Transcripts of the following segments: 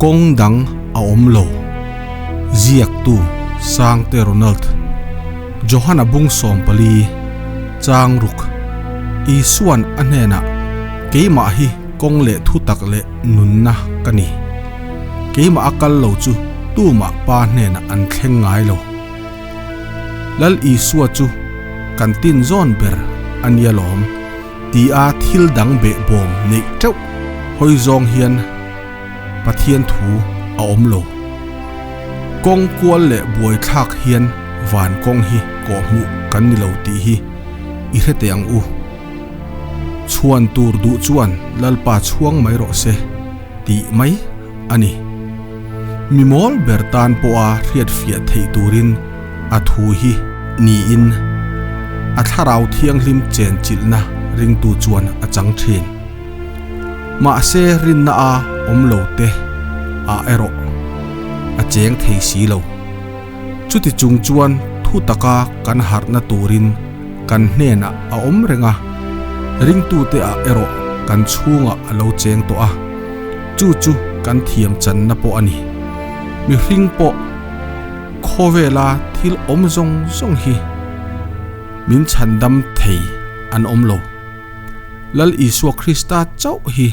Kawng dang a awm lo. Ziaktu Sangte Ronald, Johana bung 14, chang ruk, Isuan a hnenah, Keimah hi kawng leh thutak leh nunna ka ni. Keimah a kal lo chu tumah Pa hnenah an thleng ngai lo. Lal Isua chu kan tin zawn ber a nia lawm tia thil dang behbawm neih teuh hawi zawng hian Pathian thu a awm lo. Kawng kual leh buaithlak hian van kawng hi kawhhmuh kan ni lo tih hi i hre teh ang u. Chhuan tur duh chuan Lalpa chhuang mai rawh se tih mai a ni. Mi mawl ber tan pawha hriatfiah theih turin a thu hi niin a thlarau thianghlim chenchilhna ringtu chuan a chang thin. Mahse rinna a awm lo te ah erawh a cheng thei si lo. Chuti chung chuan thu taka kan harhna turin kan hnenah a awm reng a, ringtute ah erawh kan chhungah a lo cheng tawh a, chu chu kan thiam channa pawh a ni. Mihring pawh khawvela thil awm zawng zawng hi min chhandam thei an awm lo. Lal Isua Krista chauh hi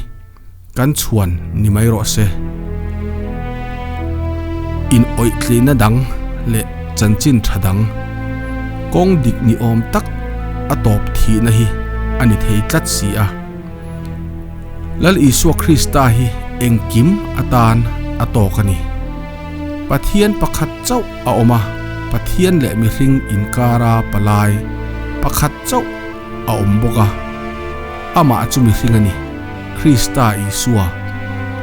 kan chhuan ni mai rawh se. In awihtlihna dang leh chanchin tha dang, kawng dik ni awm tak a tawp thihna hi a ni thei tlat si a. Lal Isua Krista hi engkim atan a tawk a ni. Pathian pakhat chauh a awm a, Pathian leh mihring inkara palai pakhat chauh a awm bawk a, amah chu mihring a ni, Krista Isua,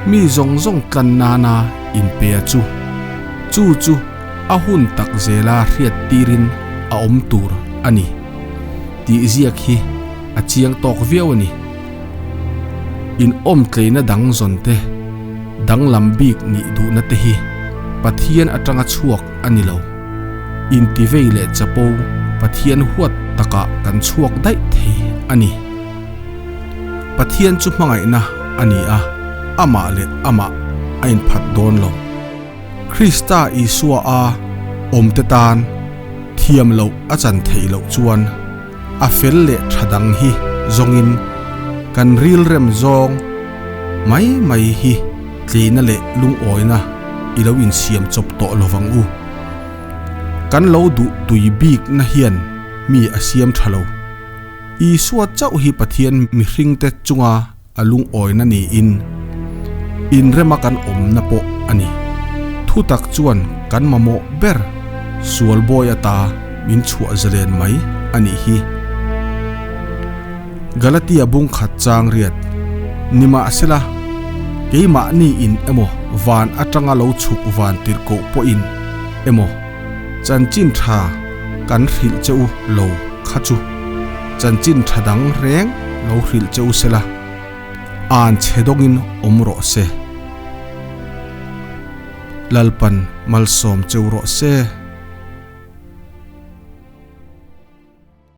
mi zawng zawng tlan nana inpe a chu, chu chu a hun tak zela hriat tirin a awm tur a ni tih ziak hi a chiang tawk viau a ni. Inawmtleina dang zawn te, danglam bik nih duhna te hi Pathian atanga chhuak a ni lo. Intivei leh chapo Pathian huat takah kan chhuak daih thei a ni. Pathian chu hmangaihna a ni a, amah leh amah a inphat dawn lo. Krista Isua a awmte tan thiam loh a chan theih loh chuan a fel leh tha dang hi zawngin kan rilrem zawng mai mai hi tleina leh lungawina i lo insiam chawp tawh lo vang u. Kan lo duh tui bikna hian mi a siam tha lo. Isua chauh hi Pathian mihringte chunga a lungawina niin inrema kan awmna pawh a ni. Thutak chuan kan mamawh ber sual bawi ata min chhuah zalen mai a nih hi. Galatia bung khat chang riat Nimahsela, keimahni in emaw van atanga lo chhuk van tirhkoh pawhin emaw chanchin tha kan hrilh che u lo kha chu chanchin tha dang reng lo hrilh che u sela, an chhe dawngin awm rawh se. Lalpan malsawm cheu rawh se.